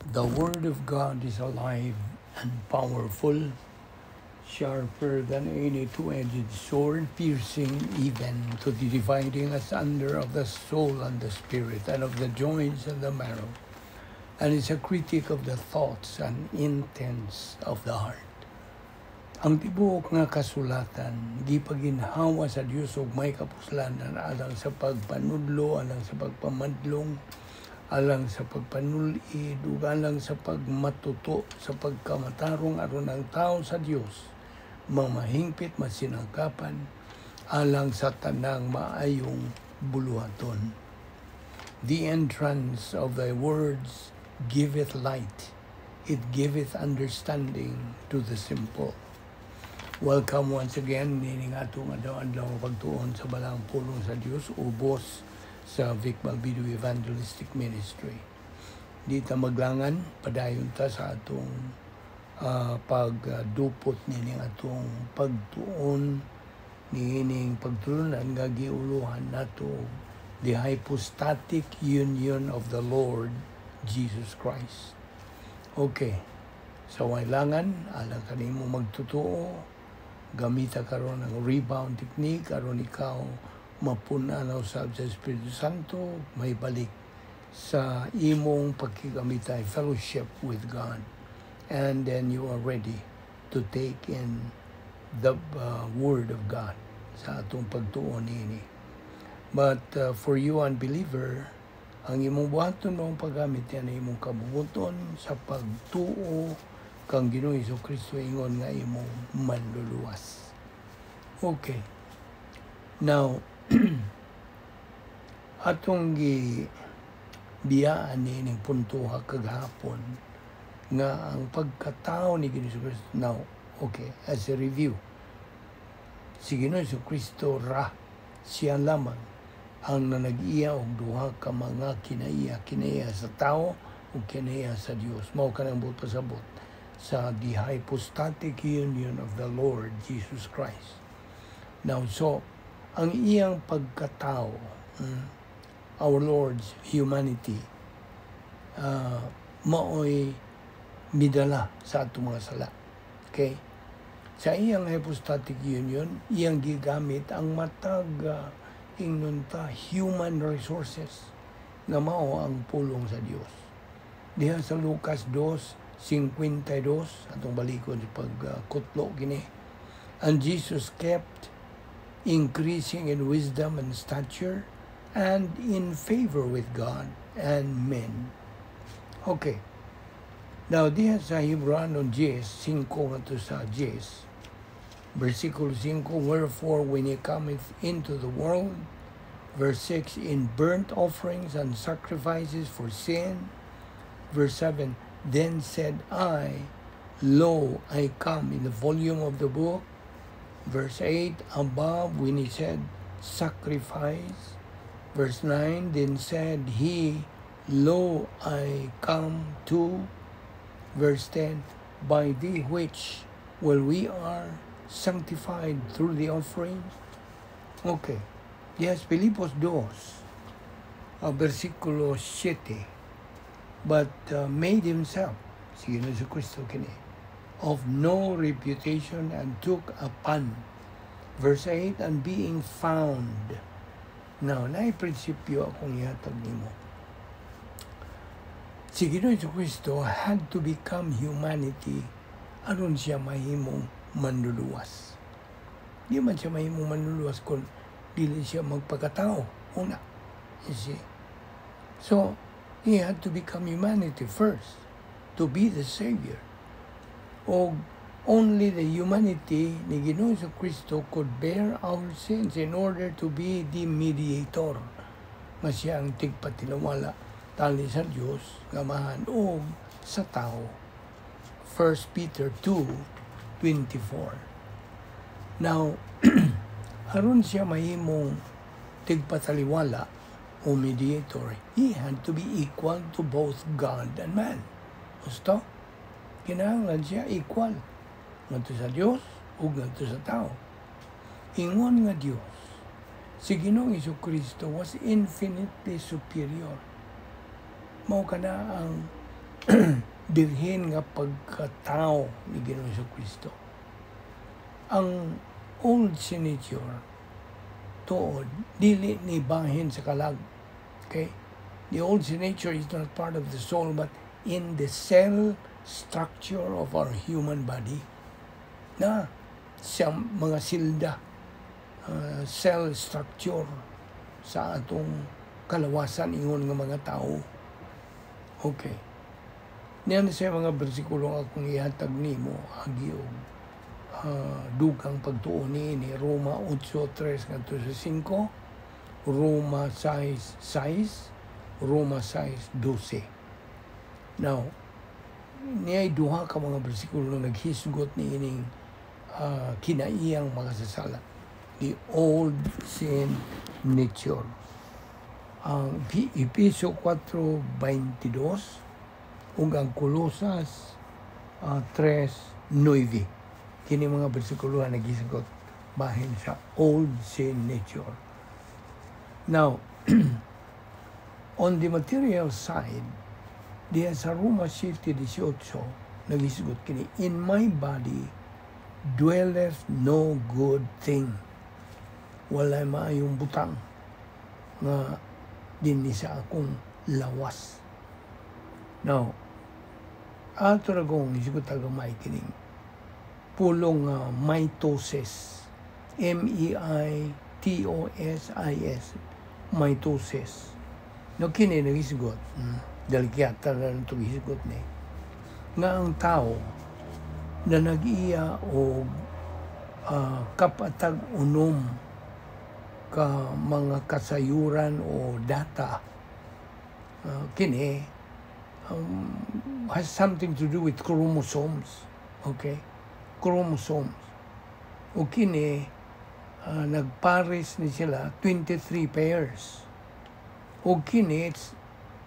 The Word of God is alive and powerful, sharper than any two-edged sword, piercing even to the dividing asunder of the soul and the spirit, and of the joints and the marrow, and is a critic of the thoughts and intents of the heart. Ang tibuok nga kasulatan gipaginhawa sa Dios ug may kapuslanan alang sa pagpanudlo, alang sa pagpamadlong, alang sa pagpanulid ug alang sa pagmatuto sa pagkamatarong, aron ang tao sa Dios mamahingpit, masinangkapan alang sa tanang maayong buluhaton. The entrance of thy words giveth light, it giveth understanding to the simple. Welcome once again nining atong adlaw-adlaw nga pagtuon sa balaang pulong sa Dios ubos sa Vic Balbido Evangelistic Ministry. Di ta maglangan, padayon ta sa atong pagdupot nining atong pagtuon niining pagtulunan nga giuluhan nato the hypostatic union of the Lord Jesus Christ. Okay. Sa wailangan, alang kanimo magtutuo, gamita karon ang rebound technique aron ikaw mapuna na usab sa Espiritu Santo, may balik sa imong pagkigamitay, fellowship with God. And then you are ready to take in the Word of God sa atong pagtuon niini. But for you unbeliever, ang imong buhaton mo ang paggamit yan ang imong kabubuton sa pagtuo kang Ginoong Kristo ingon nga imong manluluwas. Okay. Now, atong gi biyaan niining punto kagahapon nga ang pagkatao ni Ginoong Kristo. Now, okay, as a review, si Ginoong Kristo ra, siya lamang ang nanag-iya og duha ka mga kinaiya, kinaiya sa tao ug kinaiya sa Dios. Mao kanang buot pasabot sa the hypostatic union of the Lord Jesus Christ. Now, so ang iyang pagkatao, our Lord's humanity, maoy midala sa atong mga sala. Okay? Sa iyang hypostatic union, iyang gigamit ang matag ingnon ta human resources nga mao ang pulong sa Dios. Diha sa Lucas 2:52, atong balikon sa pagkutlo kini. And Jesus kept increasing in wisdom and stature and in favor with God and men. Okay. Now, diha sa Hebreano 10, 5 ngadto sa 10, versikulo 5, "Wherefore, when he cometh into the world," verse 6, "in burnt offerings and sacrifices for sin," verse 7, "Then said I, Lo, I come in the volume of the book," verse 8, above, when he said, "Sacrifice," verse 9, "Then said he, Lo, I come to," verse 10, "By the which will we are sanctified through the offering." Okay. Yes, Filipos 2, versikulo 7, "But made himself," si Ginoong Kristo kini, "of no reputation and took upon," verse 8, "and being found." Now, naay prinsipyo akong ihatag nimo. Si Ginoong Kristo had to become humanity aron siya mahimong manluluwas. Di man siya mahimong manluluwas kung dili siya magpakatao una. You see? So, he had to become humanity first to be the Savior. O only the humanity ni Ginoong Kristo could bear our sins in order to be the mediator nga siya ang tigpatinawala tali sa Dios nga Amahan o sa tao. 1 Peter 2:24. Now, aron siya mahimong tigpataliwala o mediator, he had to be equal to both God and man. Gusto? Kinahanglan siya equal ngadto sa Dios ug ngadto sa tao. Ingon nga Dios, si Ginoong Kristo was infinitely superior. Mao kana ang Birhen nga pagkatao ni Ginoong Kristo. Ang old sin nature tuod dili ni bahin sa kalag. Okay? The old sin nature is not part of the soul but in the cell structure of our human body. Na sa mga silda, cell structure sa atong kalawasan ingon nga mga tao. Okay. Niyan sa mga bersikulo nga akong ihatag nimo agi og dugang pagtuo niini: Roma 8:3 ngadto sa 5, Roma 6:6, Roma 6:12. Now, niay duha ka mga bersikulo nga naghisgot niining kinaiyang makasasala, the old sin nature. Ang Epeso 4:22 ug ang Kolosas 3:9. Kini mga bersikulo nga naghisgot bahin sa old sin nature. Now, on the material side, diya sa Roma 7:18, naghisgot kini, "In my body dwelleth no good thing." Walay maayong butang nga dinhi sa akong lawas. Now, ato ra kong hisgot gamay kining pulong mitosis. mitosis, mitosis. No, kini naghisgot, dahil kiyata na ito hisgot ni, nga ang tao na nag-iya og kapatag unom ka mga kasayuran o data, kini has something to do with chromosomes, okay, chromosomes, o kini nagpares ni sila 23 pairs o kini it's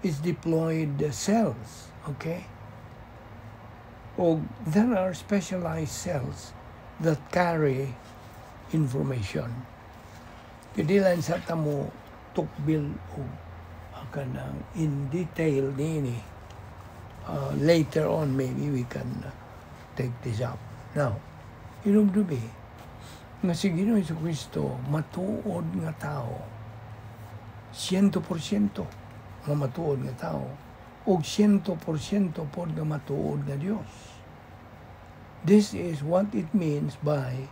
is diploid cells, okay? O there are specialized cells that carry information. Kaya sa tamo tukbil o kanang in detail nini. Later on maybe we can take this up. Now, hinumdumi nga si Ginoong Kristo matuod nga tao, 100% nga matuod nga tao ug 100% pod nga matuod nga Dios. This is what it means by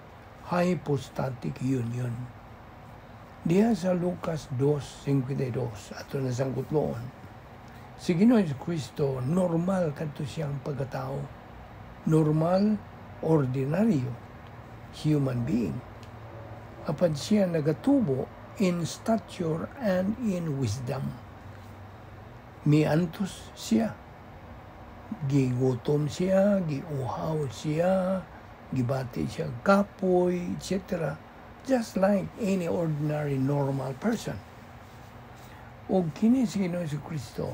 hypostatic union. Diha sa Lucas 2:52, ato na sangkutloon. Si Ginoong Kristo normal kadto siyang pagkatao. Normal, ordinaryo human being. Apan siya nagatubo in stature and in wisdom. Miantos siya. Gigutom siya, giuhaw siya, gibati siya kapoy, etc. Just like any ordinary normal person. O kini si Ginoong Kristo,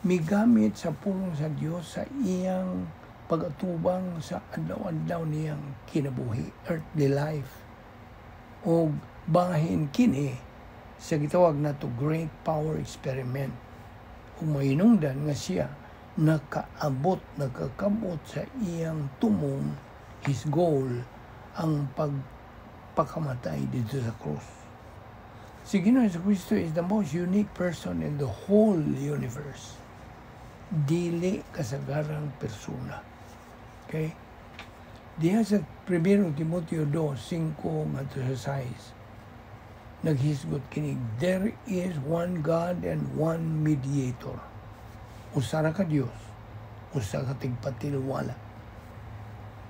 migamit sa pulong sa Dios sa iyang pag-atubang sa adlaw-adlaw niyang kinabuhi, earthly life. O bahin kini sa gitawag nato great power experiment. Ug mahinungdan nga siya nakaabot, nakakabot sa iyang tumong, his goal, ang pagpakamatay dito sa krus. Si Ginoong Kristo is the most unique person in the whole universe. Dili kasagarang persona. Okay? Diha sa 1 Timoteo 2, 5 ngadto sa 6, naghisgot kini, "There is one God and one mediator." Usa ra ka Dios, usa ka tigpatilwala.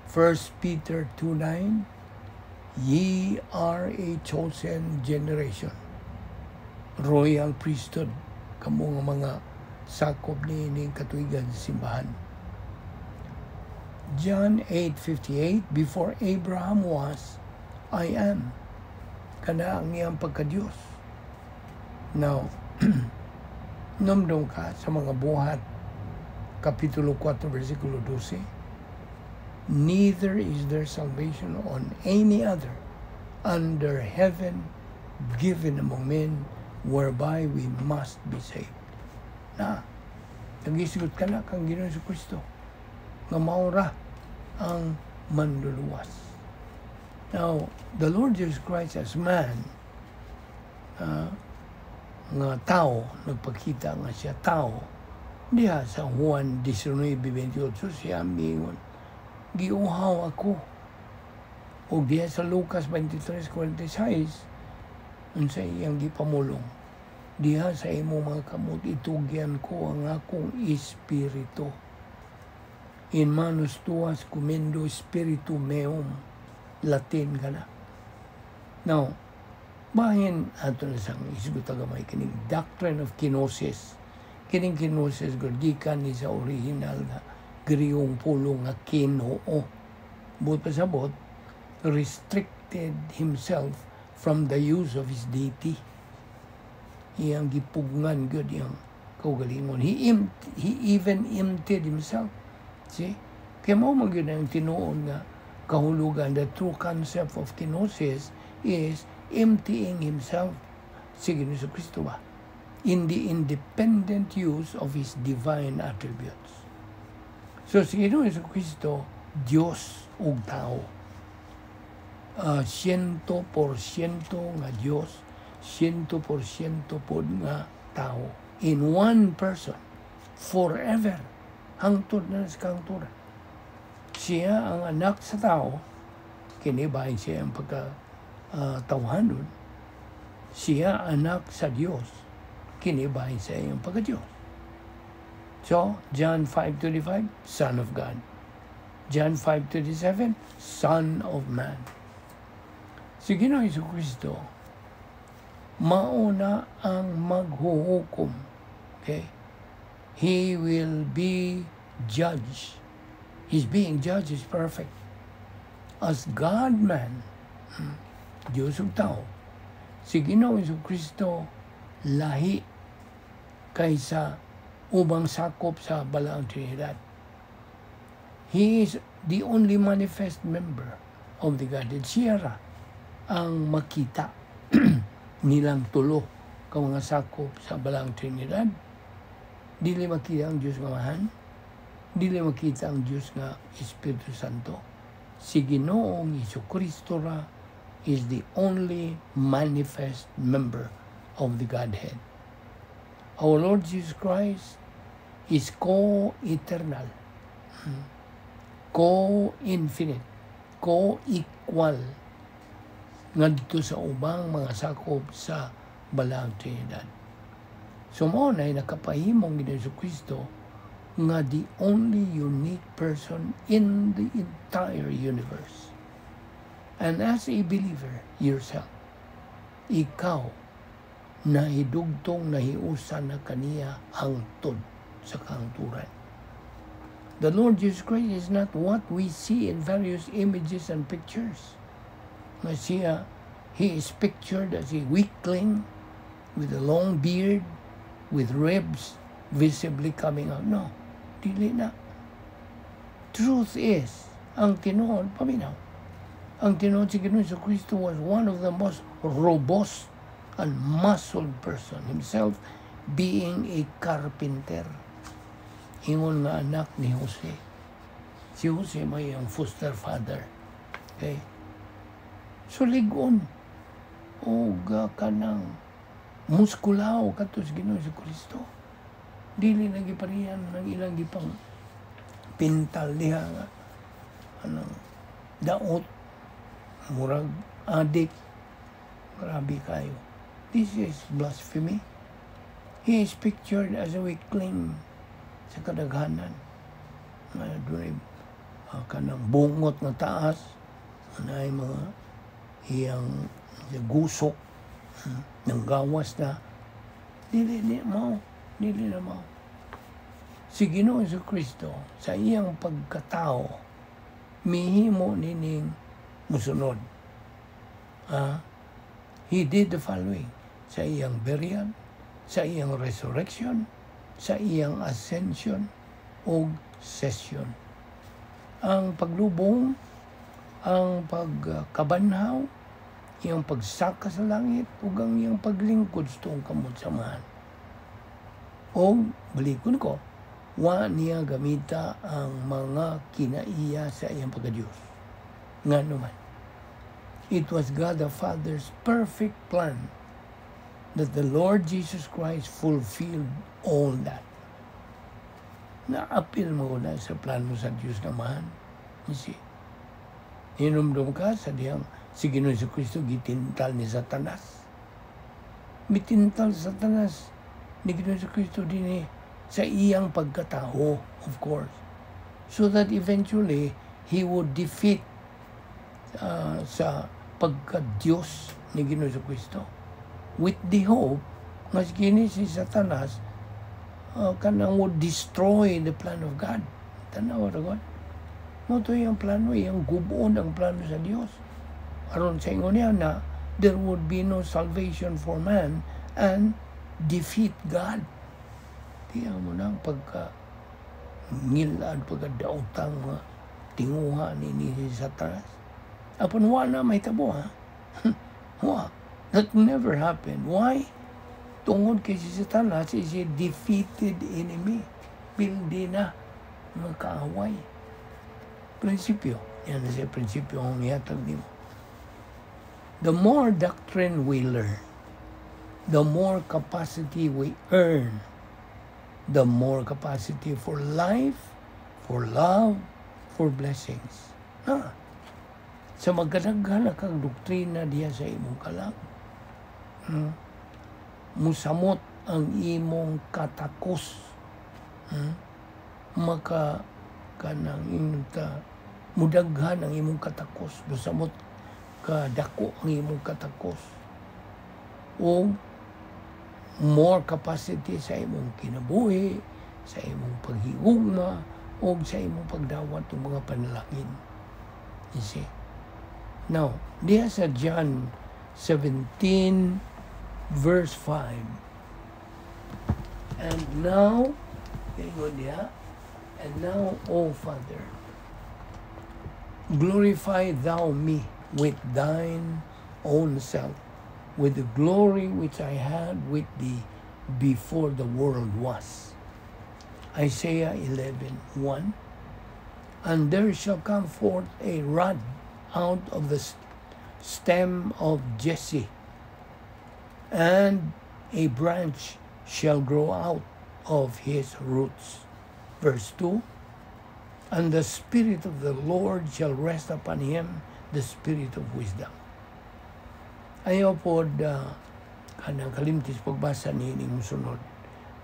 1 Peter 2:9, "Ye are a chosen generation, royal priesthood," kamo nga mga sakop ni katuigan sa simbahan. John 8:58, "Before Abraham was, I am." Kana ang iyang pagka-Diyos. Now, numdum ka sa mga Buhat, Kapitulo 4, versikulo 12, "Neither is there salvation on any other under heaven given among men whereby we must be saved." Na, Nagisgot ka na kang Ginoong Kristo nga maura ang manluluwas. Now, the Lord Jesus Christ as man, nga tao, nagpakita nga siya tao, diha sa Juan 19:28 siya miingon, "Giuhaw ako." O diha sa Lucas 23:46, unsa iyang gipamulong? "Diha sa imong mga kamot itugyan ko ang akong espiritu." "In manus tuas commendo spiritum meum." Latin ka na. Now, bahin ato na sang isgot gamay kining doctrine of kenosis. Kining kenosis gud gikan ni sa original nga Griegong pulong nga kenoo. Buot pasabot, restricted himself from the use of his deity. Iyang gipugngan gud iyang kaugalingon. He even emptied himself. See? Kaya mao man gyud ang tinuod nga kahulugan. The true concept of kenosis is emptying himself, si Ginoong Kristo ba, in the independent use of his divine attributes. So si Ginoong Kristo, Diyos ug tao. 100% nga Diyos, 100% pod nga tao. In one person, forever, hangtod na sa kahangturan. Siya ang anak sa tao, kini bahin siya ang pagka tawhanon. Siya anak sa Diyos, kini bahin siya ang pagka-Diyos. So, John 5:25, Son of God. John 5:27, Son of Man. Si Ginoong Kristo, mauna ang maghuhukom. Okay? He will be judge. His being judge is perfect. As God-man, Diyos ug tao, si Ginoong Kristo lahi kaysa ubang sakop sa Balaang Trinidad. He is the only manifest member of the Godhead. Siya ra ang makita nilang tulo ka mga sakop sa Balaang Trinidad. Dili makita ang Diyos nga Amahan, dili makita ang Diyos nga Espiritu Santo. Si Ginoong Kristo ra is the only manifest member of the Godhead. Our Lord Jesus Christ is co-eternal, co-infinite, co-equal ngadto sa ubang mga sakop sa Balaang Trinidad. So mao na nakapahimong Ginoong Kristo nga the only unique person in the entire universe. And as a believer yourself, ikaw nahidugtong nahiusan na kaniya hangtod sa kahangturan. The Lord Jesus Christ is not what we see in various images and pictures. Nga siya, he is pictured as a weakling with a long beard, with ribs visibly coming out. No, dili na. Truth is, ang tinuod, paminaw, ang tinuod, si Ginoong Kristo was one of the most robust and muscled person, himself being a carpenter. Ingon nga anak ni Jose. Si Jose may ang foster father. Okay? So ligon o kanang muskulaw kato sa Ginoong Kristo. Dili na giparihan ng ilang gipang pintal diha nga anong daot, murag adik. Grabe kayo. This is blasphemy. He is pictured as a weakling sa kadaghanan nga dunay kanang bungot nga taas, anay mga iyang gusok ng gawas na. Dili ni mao, dili na mao. Si Ginoong Kristo sa iyang pagkatao mihimo nining musunod. He did the following: sa iyang burial, sa iyang resurrection, sa iyang ascension ug session. Ang paglubong, ang pagkabanhaw, iyang pagsaka sa langit ug ang iyang paglingkod sa tuong kamot sa Amahan. O balikon ko, Wa niya gamita ang mga kinaiya sa iyang pagka-Diyos. Nga naman, it was God the Father's perfect plan that the Lord Jesus Christ fulfilled all that. Naapil mo na sa plano sa Diyos naman. You see? Hinumdum ka sa diyang si Ginoong Kristo gitintal ni Satanas. Mitintal sa Satanas ni Ginoong Kristo din sa iyang pagkatao, of course. So that eventually, he would defeat sa pagka-Diyos ni Ginoong Kristo. With the hope nga kini si Satanas kanang would destroy the plan of God. Tanawa ra God. Mao to iyang plano, iyang gub-on ang plano sa Dios. Aron sa ingon niya na there would be no salvation for man and defeat God. Tiyan mo na ang pagka ngilad, pagkadaotang mga tinguha ni Satanas. Apan wa na mahitabo, ha? Wa. That never happened. Why? Tungod kay si Satanas is a defeated enemy. Pildi na mga kaaway. Prinsipyo. Yan siya prinsipyo ang ihatag nimo. The more doctrine we learn, the more capacity we earn, the more capacity for life, for love, for blessings. Ha? Sa magkadaghan na kang doktrina diya sa imong kalag, Musamot ang imong katakos. Maka kanang inta mudaghan ang imong katakos, musamot kadako ang imong katakos. O more capacity sa imong kinabuhi, sa imong paghigugma, o sa imong pagdawat ng mga panalangin. You see? Now, diha sa John 17, verse 5. And now, ingon diha, "And now, O Father, glorify thou me with thine own self, with the glory which I had with thee before the world was." Isaiah 11:1. And there shall come forth a rod out of the stem of Jesse, and a branch shall grow out of his roots. Verse 2. And the Spirit of the Lord shall rest upon him, the Spirit of wisdom. Ayaw po kanang kalimtis pagbasa ni ining musunod.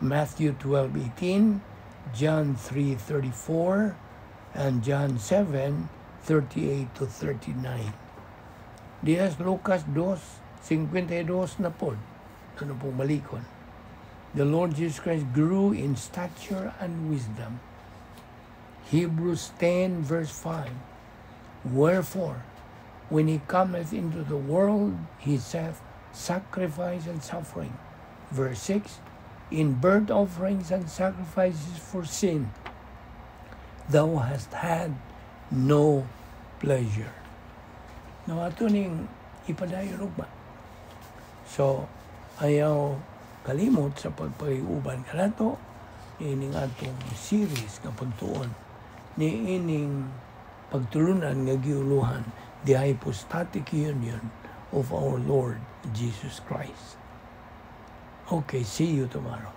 Matthew 12:18, John 3:34, and John 7:38 to 39. Diha sa Lucas 2:52 na pod. Ano pong malikon. The Lord Jesus Christ grew in stature and wisdom. Hebrews 10 verse 5. Wherefore, when he cometh into the world, he saith, "Sacrifice and suffering." Verse 6. In burnt offerings and sacrifices for sin, thou hast had no pleasure. Now, ato ning ipadayon ugma. So, ayaw kalimot sa pagpakiuban kanato ining atong series nga pagtuon ni ining pagtulunan nga giuluhan the hypostatic union of our Lord Jesus Christ. Okay, see you tomorrow.